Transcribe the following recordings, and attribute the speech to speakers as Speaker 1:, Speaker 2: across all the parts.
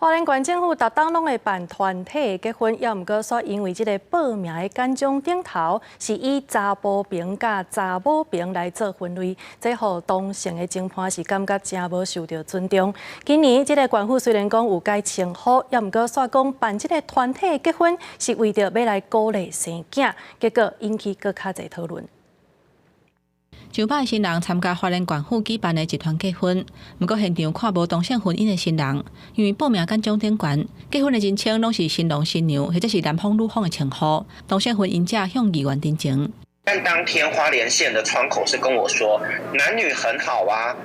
Speaker 1: 花蓮縣政府逐冬攏會辦團體結婚，猶毋過煞因為這個報名的簡章頂頭是以查埔爿佮查某爿來做分類，這予同性的情伴是感覺誠無受著尊重。今年這個縣府雖然講有改稱呼，猶毋過煞講辦這個團體結婚是為著欲來鼓勵生囝，結果引起閣較濟討論。
Speaker 2: 上擺新人參加花蓮縣府舉辦的集團結婚，毋過現場看無同性婚姻的新人，因為報名簡章頂懸，結婚的人稱攏是新郎新娘或者是男方女方的稱呼，同性婚姻者向議員陳情。
Speaker 3: 但當天花蓮縣的窗口是跟我說，男女很好啊，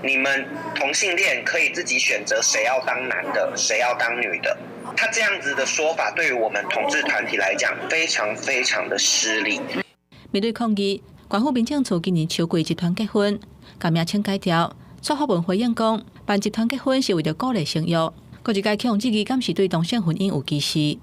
Speaker 3: 你們同性戀可以自己選擇誰要當男的，誰要當女的。他這樣子的說法，對於我們同志團體來講，非常非常的失禮。
Speaker 2: 面對抗議，縣府民政處今年秋季集團結婚，共名稱改掉，煞發文回應講，辦集團結婚是為著鼓勵生育，閣一擺予人質疑，敢是對同性婚姻有歧視？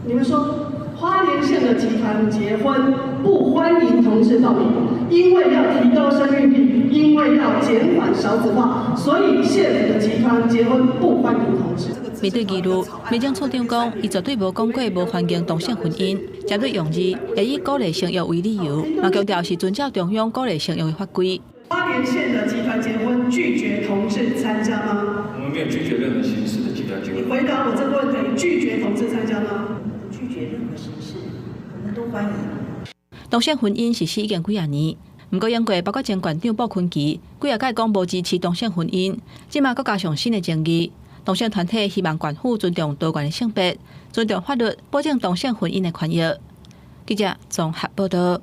Speaker 4: 你們說花蓮縣的集團結婚不歡迎同志報名，因為要提高生育率，因為要減緩少子化，所以縣府的集團結婚不歡迎同志。
Speaker 2: 面對疑慮，民政處長講，伊絕對無講過無歡迎同性婚姻，針對用字會以鼓勵生育為理由，嘛強調是遵照中央鼓勵生育的法規。
Speaker 4: 花蓮縣的集團結婚拒絕同志參加嗎？
Speaker 5: 我們沒有拒絕任何形式的集團結婚。
Speaker 4: 你回答我這個問題，拒絕同志參加嗎？
Speaker 6: 拒絕任何形式，我們都歡迎。
Speaker 2: 同性婚姻實施已經幾仔年，毋過英國包括前縣長布坤奇，幾仔擺講無支持同性婚姻，這馬閣加上新的爭議。同性團體希望縣府尊重多元的性別，尊重法律，保證同性婚姻的權益。記者綜合報道。